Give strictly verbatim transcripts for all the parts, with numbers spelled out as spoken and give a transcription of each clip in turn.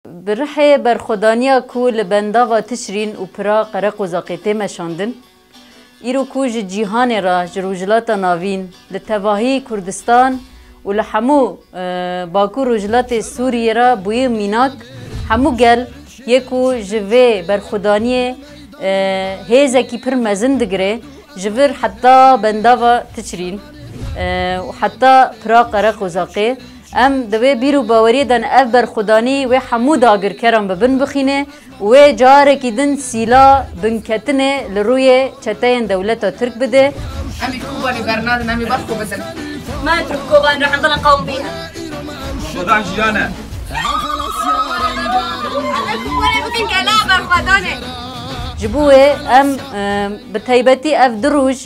Bi rihê berxwedaniya ku li bendava Tişrîn û pira Qereqozaqê tê meşandin, îro ku ji cîhanê re, ji Rojhilata Navîn, li tevahî Kurdistan û li hemû, e, Bakur Rojhilatê Sûriyê re bûye mînak, hemû gel yê ku ji vê berxwedaniyê, e, hêzekî pir mezin digire, ji vir heta bendava Tişrîn, e, û heta pira Qereqozaqê. Em di vê bîr û baweriyê de ne, ev berxwedanî wê hemû dagirkeran bi bin bixîne û wê carekî din sîla binketinê li rûyê çeteyên dewleta Tirk bide. Em ê Kobanê bernadin, em ê ber xwe bidin. Ma Tirk Koban re hemdana qewm bîne. Koban jiyane. Em ê Kobanê bikin gela berxwedanê. Ji bo wê em, e, bi taybetî ev du roj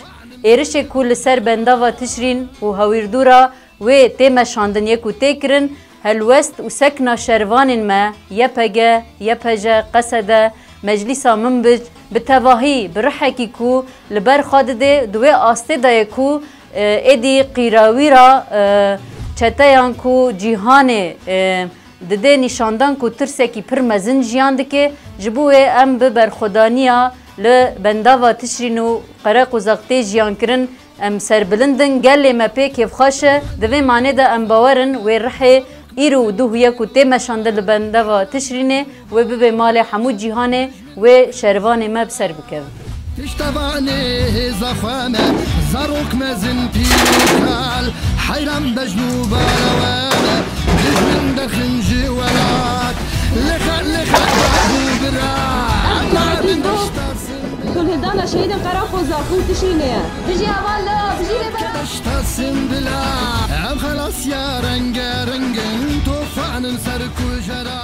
êrişê ku li ser bendava Tişrîn û hewîrdûra wê tê meşandin yê ku tê kirin, helwest û sekna şervanên me, Y P G, Y P J, Q S D, Meclîsa Minbic, bi tevahî, bi rihekî ku li ber xwe dide, di wê astê de ye ku, e, êdî qîrawîra, e, çeteyan ku cîhanê, e, dide nîşandan ku tirsekî pir mezin jiyan dike. Ji bo wê em bi berxwedaniya li bendava Tişrîn û Qereqozaq tê jiyan kirin, em serbilind in, gelê me pê kêfxweş e. Di vê manê de em bawer in wê rihê îro û duh ye ku tê meşandin li bendava Tişrînê, wê bibe malê hemû cîhanê, wê şervanê me bi ser bikevin. Piştevanê hêza xwe me, zarok mezin pîr û kal, heyran bejn û balawe me, dijmin derxin ji welat, lixet, lixet, bab û bira, em nabin pişta sindila. Gulhildana şehîdên Qereqozaq û Tişrînê ye. Bijî hevalno, bijî rêbera. Pişta sindila, em xelas ya rengerengin, tofanin ser kujera.